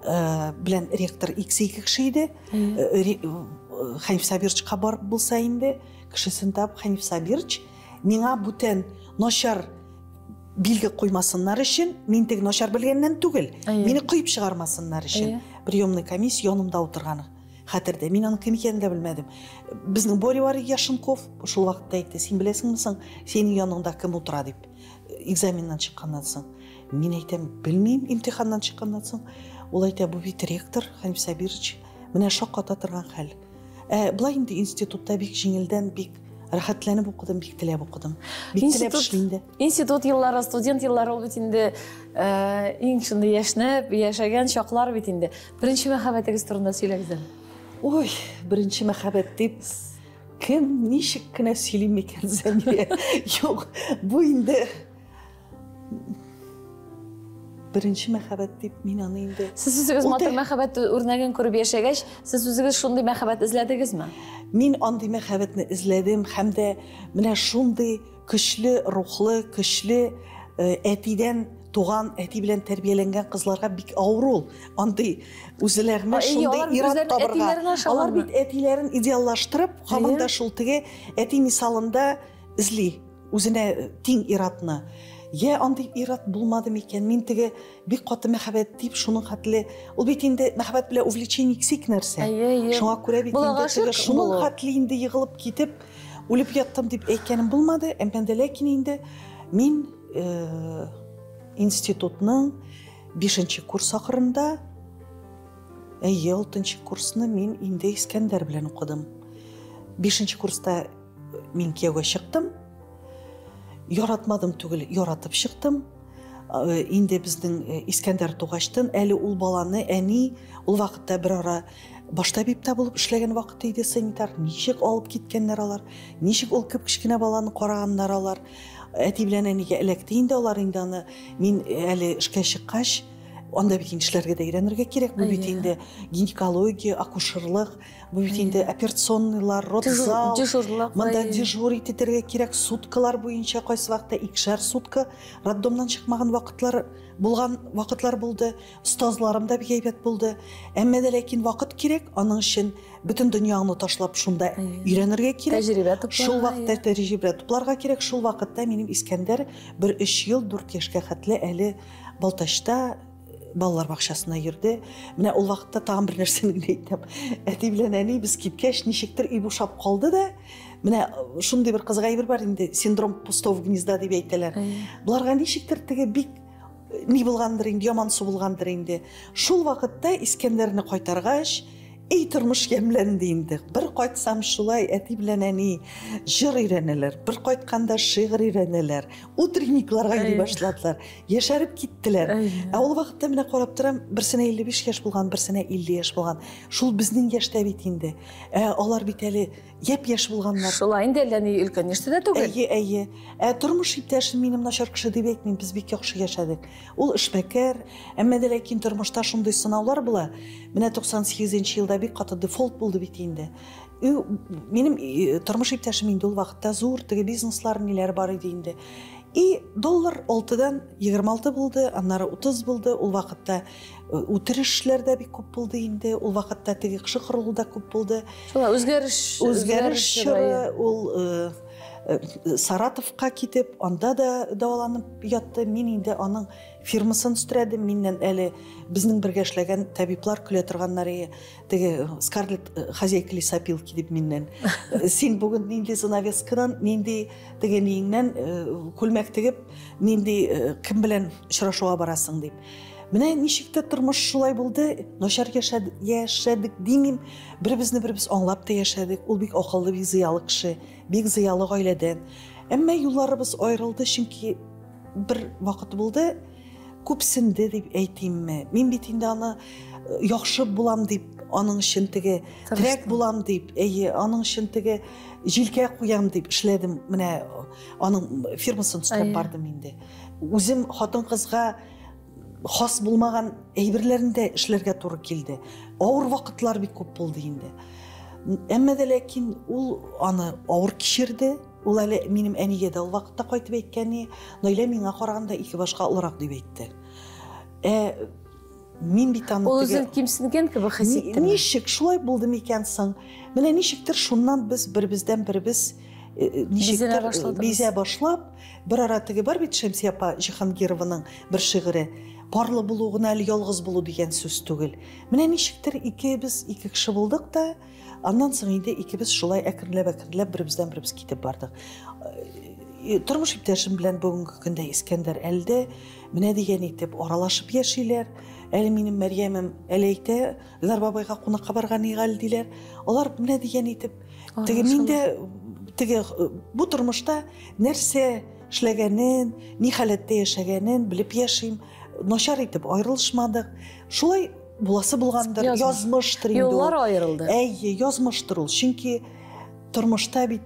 белән ректор икесе ике кеше иде. Хәниф Сабировичка барып булса инде, кешесен табып, Хәниф Сабирович миңа бүтән начар билге куймасыннар өчен, мин теге начар белгәннән түгел, мине коеп чыгармасыннар өчен, приемный комиссия янымда утырганы хәтердә. Мин аның кем икәнен дә белмәдем. Безнең Боря бар Яшенков, шул вакытта әйтте, син беләсеңме соң, синең яныңда кем утыра дип, экзаменнан чыкканнан соң. Мин әйтәм, белмим, имтиханнан чыкканнан соң. Ул әйтә, бу бит ректор Хәниф Сабирович. Менә шакката торган хәл. Ә былай инде институтта бик җиңелдән, бик рәхәтләнеп укыдым, бик теләп укыдым. Бик теләп эшлим дә. Институт еллары, студент еллары ул бит инде иң шундый яшьнәп яшәгән чаклар бит инде. Беренче мәхәббәтегез турында сөйләгез әле. Ой, беренче мәхәббәт дип кем ничек кенә сөйли микән, Зәмирә? Юк, бу инде беренче мәхәббәт дип мин аны инде. Сез үзегез матур мәхәббәт үрнәген күреп яшәгәч, сез үзегез шундый мәхәббәт эзләдегезме? Мин андый мәхәббәтне эзләдем һәм дә менә шундый көчле рухлы, көчле әтидән туган, әти белән тәрбияләнгән кызларга бик авыр ул. Андый үзләренә шундый ир-ат табырга. Алар бит әтиләрен идеаллаштырып, һаман да шул теге әти мисалында эзли үзенә тиң ир-атны. Я андый ир-ат булмады микән? Мин теге бик каты мәхәббәт дип шуның хәтле, ул бит инде мәхәббәт белән увлечение иксик нәрсә. Шуңа күрә бит инде теге шуның хәтле инде егылып китеп, үлеп яттым дип әйткәнем булмады. Әмма дә ләкин инде мин институтның 5 курс ахырында, әйе, 6 курсны мин инде Искәндәр белән укыдым. 5 курста мин кияүгә чыктым. Яратмадым түгел, яратып чыктым. Инде безнең Искәндәр тугачтын, әле ул баланы әни ул вакытта бер ара баш табибта булып эшләгән вакыт иде, санитар. Ничек алып киткәннәр алар, ничек ул кечкенә баланы караганнар алар. Әти белән әнигә эләкте инде алар инде аны. Мин әле эшкә чыккач, анда бит инде эшләргә дә өйрәнергә кирәк. Бу бит инде гинекология, акушерлык, бу бит инде операционныйлар, родзал, монда дежурить итәргә кирәк, суткалар буенча кайсы вакытта икешәр сутка роддомнан чыкмаган вакытлар булган вакытлар булды. Остазларым да бик әйбәт булды. Әмма дә ләкин вакыт кирәк, аның өчен бөтен дөньяңны ташлап шунда өйрәнергә кирәк. Тәҗрибә тупларга. Шул вакытта тәҗрибә тупларга кирәк. Шул вакытта минем Искәндәр бер 3 ел, 4 яшькә хәтле әле Балтачта балалар бакчасына йөрде. Менә ул вакытта тагын бер нәрсәне генә әйтәм. Әти белән әни без киткәч, ничектер өй бушап калды да, менә шундый бер кызык әйбер бар инде, синдром пустого гнезда дип әйтәләр. Боларга ничектер теге бик ни булгандыр инде, ямансу булгандыр инде. Шул вакытта Искәндәрне кайтаргач, эй, тормыш ямьләнде инде. Бер кайтсам шулай әти белән әни җыр өйрәнәләр, бер кайтканда шигырь өйрәнәләр, утренникларга йөри башладылар, яшәреп киттеләр. Ә ул вакытта менә карап торам, берсенә 55 яшь булган, берсенә 50 яшь булган. Шул безнең яшьтә бит инде. Ә алар бит әле япь-яшь булганнар. Шулай инде, әллә ни өлкән яшьтә дә түгел. Әйе, әйе. Ә тормыш иптәшем минем начар кеше дип әйтмим, без бик яхшы яшәдек. Ул эшмәкәр, әмма дә ләкин тормышта шундый сынаулар була. Менә 98 елда бик каты дефолт булды бит инде. Минем тормыш иптәшем инде ул вакытта зур теге бизнеслар ниләр бар иде инде. И доллар 6-дан 26 булды, аннары 30 булды. Ул вакытта үтерешләр дә бик күп булды инде. Ул вакытта теге кеше кырылу да күп булды. Шулай үзгәреш, үзгәреш чоры ул. Саратовка китеп, анда да дәваланып ятты. Мин инде аның фирмасын үстерәдем. Миннән әле безнең бергә эшләгән табиблар көлә торганнар, теге Скарлетт хозяйка лесопилки дип миннән. Син бүген нинди занавескадан, нинди теге ниеңнән күлмәк тегеп, нинди кем белән очрашуга барасың дип. Менә ничек тә тормыш шулай булды, начар яшәдек димим, беребезне беребез аңлап та яшәдек. Ул бик акыллы, бик зыялы кеше, бик зыялы гаиләдән. Әмма юлларыбыз аерылды, чөнки бер вакыт булды, күпсенде дип әйтимме. Мин бит инде аны яхшы булам дип, аның өчен теге терәк булам дип, әйе, аның өчен теге җилкә куям дип эшләдем. Менә аның фирмасын төзеп бардым инде. Үзем хатын-кызга хас булмаган әйберләрне дә эшләргә туры килде. Авыр вакытлар бик күп булды инде. Әмма дә ләкин ул аны авыр кичерде. Ул әле минем әнигә дә ул вакытта кайтып әйткән, Наилә миңа караганда ике башка олырак дип әйтте. Мин бит аны ул үзен кимсенгән кебек хис итте. Ничек шулай булды микән соң? Менә ничектер шуннан без беребездән беребез ничектер бизә башлап, бер ара теге бар бит Шәмсия апа Җиһангированың бер шигыре. Парлы булу гына әле ялгыз булу дигән сүз түгел. Менә ничектер икебез ике кеше булдык та, аннан соң инде икебез шулай әкренләп-әкренләп беребездән беребез китеп бардык. Тормыш иптәшем белән бүгенге көндә Искәндәр әлде менә дигән итеп аралашып яшиләр. Әле минем Мәрьямем әле әйтә, Илнар бабайга кунакка барган игәл диләр. Алар менә дигән итеп теге мин дә теге бу тормышта нәрсә эшләгәнен, ни халәттә яшәгәнен белеп яшим. Начар итеп аерылышмадык. Шулай буласы булгандыр, язмыштыр инде. Юллар аерылды. Әйе, язмыштыр ул. Чөнки тормышта бит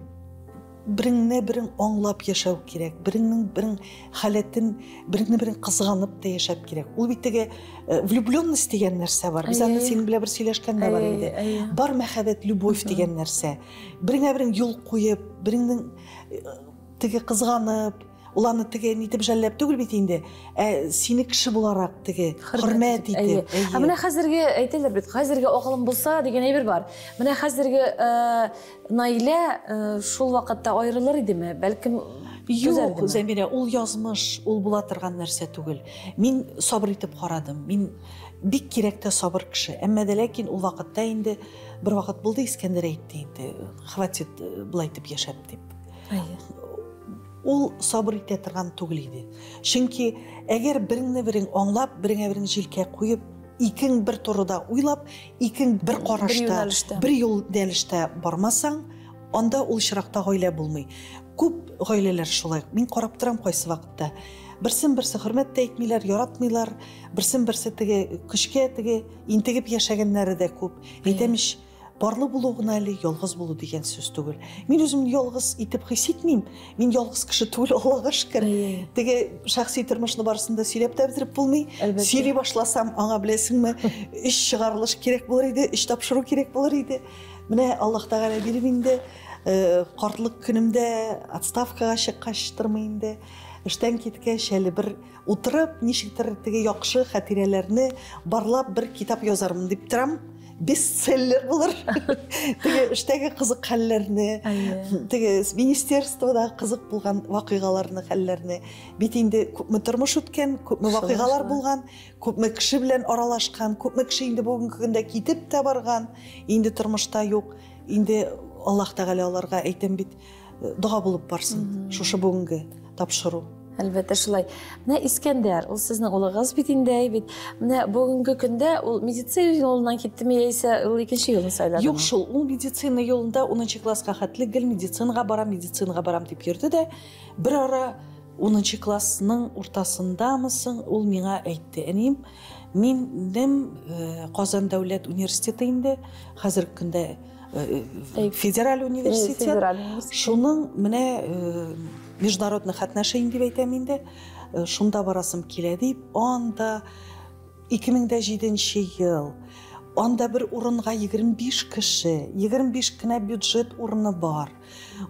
береңне берең аңлап яшәү кирәк, береңнең берең халәтен, береңне берең кызганып та яшәп кирәк. Ул бит теге влюбленность дигән нәрсә бар. Без аны синең белән бер сөйләшкән дә бар инде. Бар мәхәббәт, любовь дигән нәрсә. Береңә берең юл куеп, береңнең теге кызганып, ул аны теге нитеп жәлләп түгел бит инде, ә сине кеше буларак теге хөрмәт итеп. Ә менә хәзерге әйтәләр бит, хәзерге акылым булса дигән әйбер бар. Менә хәзерге Наилә шул вакытта аерылыр идеме? Бәлкем юк, Зәмирә, ул язмыш, ул була торган нәрсә түгел. Мин сабыр итеп карадым. Мин бик кирәк тә сабыр кеше. Әмма дә ләкин ул вакытта инде бер вакыт булды, Искәндәр әйтте инде, хватит былай итеп яшәп дип. Ул сабыр итә торган түгел иде. Чөнки әгәр береңне берең аңлап, береңә берең җилкә куеп, икең бер турыда уйлап, икең бер карашта, бер юнәлештә бармасаң, анда ул чиракта гаилә булмый. Күп гаиләләр шулай. Мин карап торам кайсы вакытта. Берсен берсе хөрмәт тә итмиләр, яратмыйлар, берсен берсе теге көчкә теге интегеп яшәгәннәре дә күп. Әйтәм ич, парлы булу гына әле ялгыз булу дигән сүз түгел. Мин үземне ялгыз итеп хис итмим. Мин ялгыз кеше түгел, Аллага шөкер. Теге шәхси тормышны барысын да сөйләп тә бетереп булмый. Сөйли башласам, аңа беләсеңме, 3 чыгарылыш кирәк булыр иде, 3 тапшыру кирәк булыр иде. Менә Аллаһ Тәгалә биреп инде, картлык көнемдә отставкага чыккач тормый инде. Эштән киткәч әле бер утырып, ничектер теге яхшы хатирәләрне барлап бер китап язармын дип торам. Бестселлер булыр. Теге эштәге кызык хәлләрне, теге министерствода кызык булган вакыйгаларны, хәлләрне. Бит инде күпме тормыш үткән, күпме вакыйгалар булган, күпме кеше белән аралашкан, күпме кеше инде бүгенге көндә китеп тә барган, инде тормышта юк. Инде Аллаһ Тәгалә аларга әйтәм бит, дога булып барсын шушы бүгенге тапшыру. Әлбәттә шулай. Менә Искәндәр, ул сезнең улыгыз бит инде, бит. Менә бүгенге көндә ул медицина юлыннан киттеме яисә ул икенче юлны сайладымы? Юк шул, ул медицина юлында 10 класска хәтле гел медицинага барам, медицинага барам дип йөрде дә, бер ара 10 классның уртасындамы соң ул миңа әйтте: "Әнием, минем Казан дәүләт университеты инде хәзерге көндә федераль университет. Шуның менә международных отношений дип әйтәм инде, шунда барасым килә дип, анда 2007 ел, анда бер урынга 25 кеше, 25 кенә бюджет урыны бар.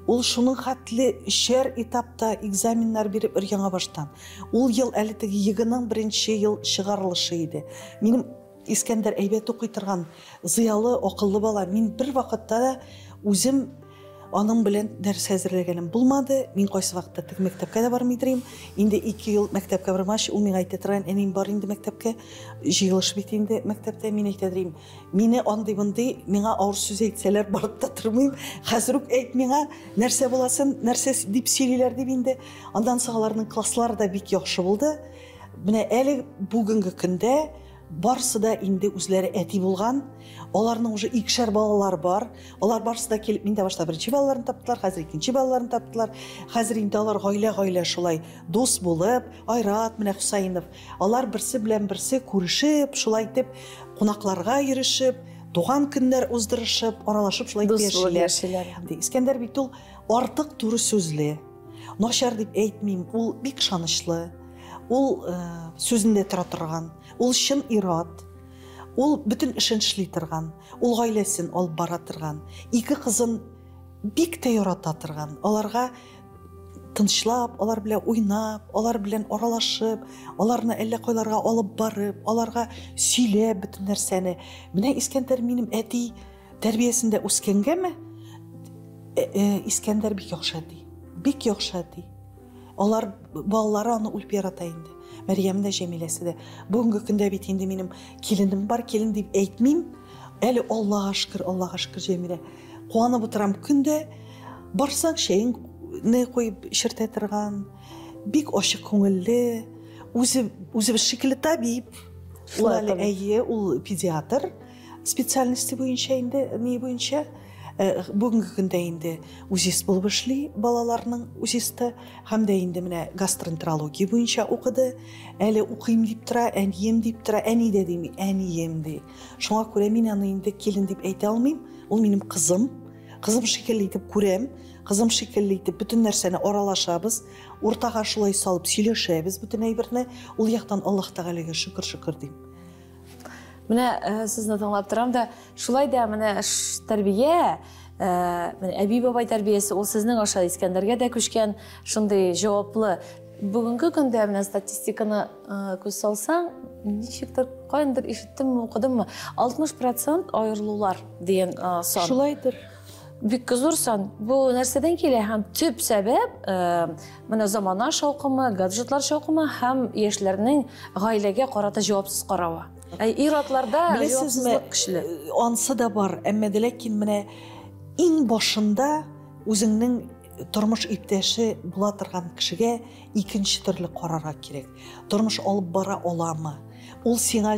Ул шуның хәтле өчәр этапта экзаменнар биреп өр яңа баштан. Ул ел әле теге ЕГЭның беренче ел чыгарылышы иде. Минем Искәндәр әйбәт укый торган, зыялы, акыллы бала. Мин бер вакытта да үзем Аның белән дәрес әзерләгәнем булмады. Мин кайсы вакытта теге мәктәпкә дә бармый идем. Инде 2 ел мәктәпкә бармач, ул миңа әйтә торган, әнием бар инде мәктәпкә, җыелыш бит инде мәктәптә. Мин әйтә дим, мине андый-мондый, миңа авыр сүз әйтсәләр, барып та тормыйм. Хәзер үк әйт миңа, нәрсә буласын, нәрсә дип сөйлиләр дип инде. Аннан соң аларның класслары да бик яхшы булды. Менә әле бүгенге көндә барсы да инде үзләре әти булган, аларның уже икешәр балалары бар. Алар барсы да килеп, миндә башта беренче балаларын таптылар, хәзер икенче балаларын таптылар. Хәзер инде алар гаилә-гаилә шулай дус булып, Айрат менә Хусаинов, алар берсе белән берсе күрешеп, шулай итеп кунакларга йөрешеп, туган көннәр уздырышып, аралашып шулай итеп яшиләр. Искәндәр бит ул артык туры сүзле. Начар дип әйтмим, ул бик ышанычлы. Ул сүзендә тора торган, ул чын ир-ат, ул бөтен эшен эшли торган, ул гаиләсен алып бара торган, ике кызын бик тә ярата торган, аларга тынычлап, алар белән уйнап, алар белән аралашып, аларны әллә кайларга алып барып, аларга сөйләп бөтен нәрсәне. Менә Искәндәр минем әти тәрбиясендә үскәнгәме? Искәндәр бик яхшы әти, бик яхшы әти. Алар балалары аны үлеп ярата инде. Мәрьям дә, Җәмиләсе дә. Бүгенге көндә бит инде минем киленем бар, килен дип әйтмим. Әле Аллаһка шөкер, Аллаһка шөкер, Җәмилә. Куанып утырам көндә. Барсаң чәеңне куеп эчертә торган, бик ачык күңелле, үзе шикелле табиб. Ул әле әйе, ул педиатр специальности буенча инде, ни буенча. Бүгенге көндә инде узист булып эшли, балаларның узисты, һәм дә инде менә гастроэнтерология буенча укыды. Әле укыйм дип тора, әнием дип тора, әни дә дими, әнием ди. Шуңа күрә мин аны инде килен дип әйтә алмыйм. Ул минем кызым. Кызым шикелле итеп күрәм, кызым шикелле итеп бөтен нәрсәне аралашабыз, уртага шулай салып сөйләшәбез бөтен әйберне. Ул яктан Аллаһ Тәгаләгә шөкер-шөкер дим. Менә сезне тыңлап торам да, шулай да менә тәрбия, менә әби-бабай тәрбиясе, ул сезнең аша Искәндәргә дә күчкән, шундый җаваплы. Бүгенге көндә менә статистиканы күз салсаң, ничектер каяндыр ишеттемме, укыдыммы, 60% аерылулар дигән сан. Шулайдыр. Бик зур сан. Бу нәрсәдән килә һәм төп сәбәп менә замана шаукымы, гаджетлар шаукымы һәм яшьләрнең гаиләгә карата җавапсыз каравы. Ир-атларда җавапсызлык көчле. Ансы да бар, әмма дә ләкин менә иң башында үзеңнең тормыш иптәше була торган кешегә икенче төрле карарга кирәк. Тормыш алып бара аламы? Ул сиңа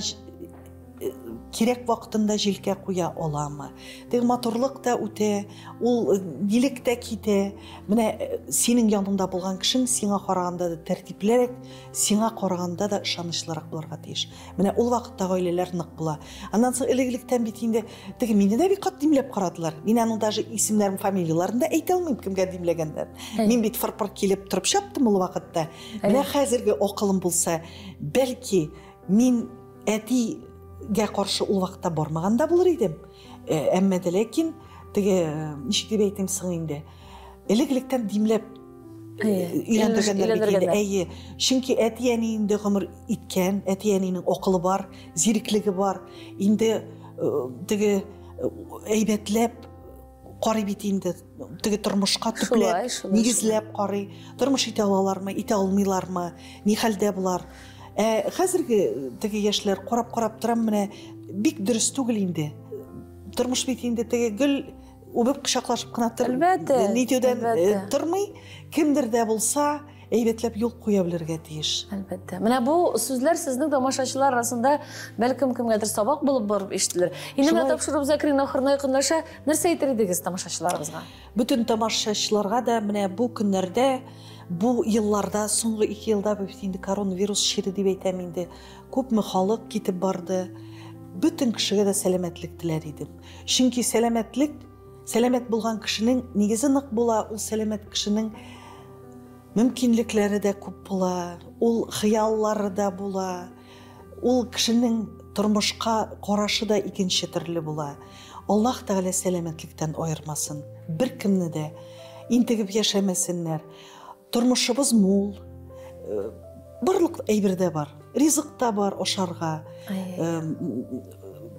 кирәк вакытында җилкә куя аламы? Теге матурлык та үтә, ул нилек тә китә. Менә синең яныңда булган кешең сиңа караганда да тәртиплерәк, сиңа караганда да ышанычлырак булырга тиеш. Менә ул вакытта гаиләләр нык була. Аннан соң элек-электән бит инде теге мине дә бик кат димләп карадылар. Мин аның даже исемнәрен, фамилияләрен дә әйтә алмыйм, кемгә димләгәннәр. Мин бит фыр-пыр килеп торып чаптым ул вакытта. Менә хәзерге акылым булса, бәлки мин әтигә каршы ул вакытта бармаган да булыр идем. Әмма дә ләкин теге ничек дип әйтим соң инде? Элек-электән димләп өйләндергәннәр бит инде. Әйе, чөнки әти-әни инде гомер иткән, әти-әнинең акылы бар, зиреклеге бар. Инде теге әйбәтләп карый бит инде, теге тормышка төпләп, нигезләп карый. Тормыш итә алалармы, итә алмыйлармы, ни хәлдә булар? Хәзерге теге яшьләр карап-карап торам, менә бик дөрес түгел инде. Тормыш бит инде теге гөл үбеп кочаклашып кына тор. Әлбәттә, нитүдән тормый, кемдер дә булса әйбәтләп юл куя белергә тиеш. Әлбәттә. Менә бу сүзләр сезнең тамашачылар арасында бәлкем кемгәдер сабак булып барып ишетелер. Инде менә тапшыруыбыз әкрен ахырына якынлаша. Нәрсә әйтер идегез тамашачыларыбызга? Бөтен тамашачыларга да менә бу көннәрдә, бу елларда, соңгы 2 елда бит инде коронавирус чире дип әйтәм инде, күпме халык китеп барды. Бөтен кешегә дә сәламәтлек теләр идем. Чөнки сәламәтлек, сәламәт булган кешенең нигезе нык була, ул сәламәт кешенең мөмкинлекләре дә күп була, ул хыяллары да була, ул кешенең тормышка карашы да икенче төрле була. Аллаһ Тәгалә сәламәтлектән аермасын, бер кемне дә интегеп яшәмәсеннәр. Тормышыбыз мул, барлык әйбер дә бар, ризык та бар ашарга.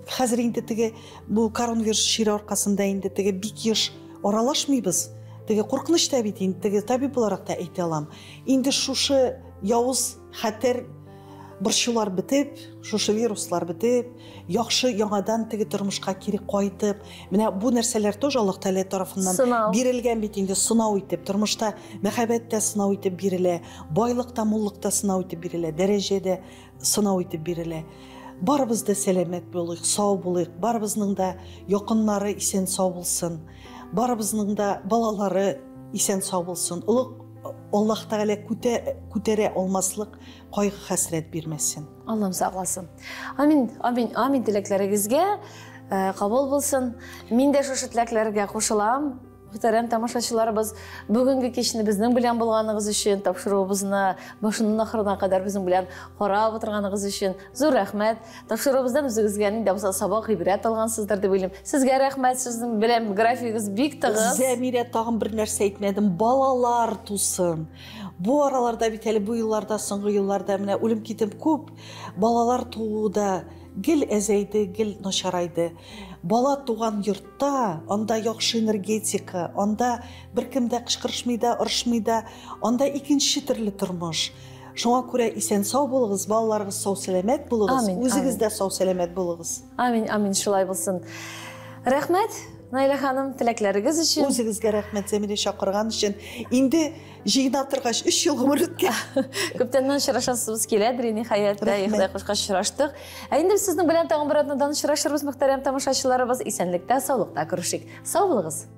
Хәзер инде теге бу коронавирус чире аркасында инде теге бик еш Аралашмыйбыз. Теге куркыныч та бит инде, теге табиб буларак та әйтә алам. Инде шушы явыз хәтер борчулар бетеп, шушы вируслар бетеп, яхшы яңадан теге тормышка кире кайтып, менә бу нәрсәләр тоже Аллаһ Тәгалә тарафыннан Сынау. бирелгән бит инде, сынау итеп. Тормышта мәхәббәт тә сынау итеп бирелә, байлык та, муллык та сынау итеп бирелә, дәрәҗә дә сынау итеп бирелә. Барыбыз да сәламәт булыйк, сау булыйк, барыбызның да якыннары исән сау булсын, барыбызның да балалары исән сау булсын. Олуг Аллаһ Тәгалә күтәрә алмаслык кайгы хәсрәт бирмәсен. Аллам сакласын. Амин, амин, амин теләкләрегезгә кабул булсын. Мин дә шушы теләкләргә кушылам. Мөхтәрәм тамашачыларыбыз, бүгенге кичне безнең белән булганыгыз өчен, тапшыруыбызны башыннан ахырына кадәр безнең белән карап утырганыгыз өчен зур рәхмәт. Тапшыруыбыздан үзегезгә нинди булса сабак, гыйбрәт алгансыздыр дип уйлыйм. Сезгә рәхмәт, сезнең белән графигыгыз бик тыгыз. Зәмирә, тагын бер нәрсә әйтмәдем. Балалар тусын. Бу араларда бит әле бу елларда, соңгы елларда менә үлем-китем күп. Балалар тууы да гел әзәйде, гел начарайды. Бала туган йортта, анда яхшы энергетика, анда беркем дә кычкырышмый да, орышмый да, анда икенче төрле тормыш. Шуңа күрә исән-сау булыгыз, балаларыгыз сау-сәламәт булыгыз, үзегез дә сау-сәламәт булыгыз. Амин, амин, шулай булсын. Рәхмәт, Наилә ханым, теләкләрегез өчен. Үзегезгә рәхмәт, Зәмирә, чакырган өчен. Инде җыена торгач, 3 ел гомер үткән. Күптәннән очрашасыбыз киләдер, ниһаять, Ходай кушкач очраштык. Ә инде без сезнең белән тагын бер атнадан очрашырбыз, мөхтәрәм тамашачыларыбыз. Исәнлектә, саулыкта күрешик. Сау булыгыз.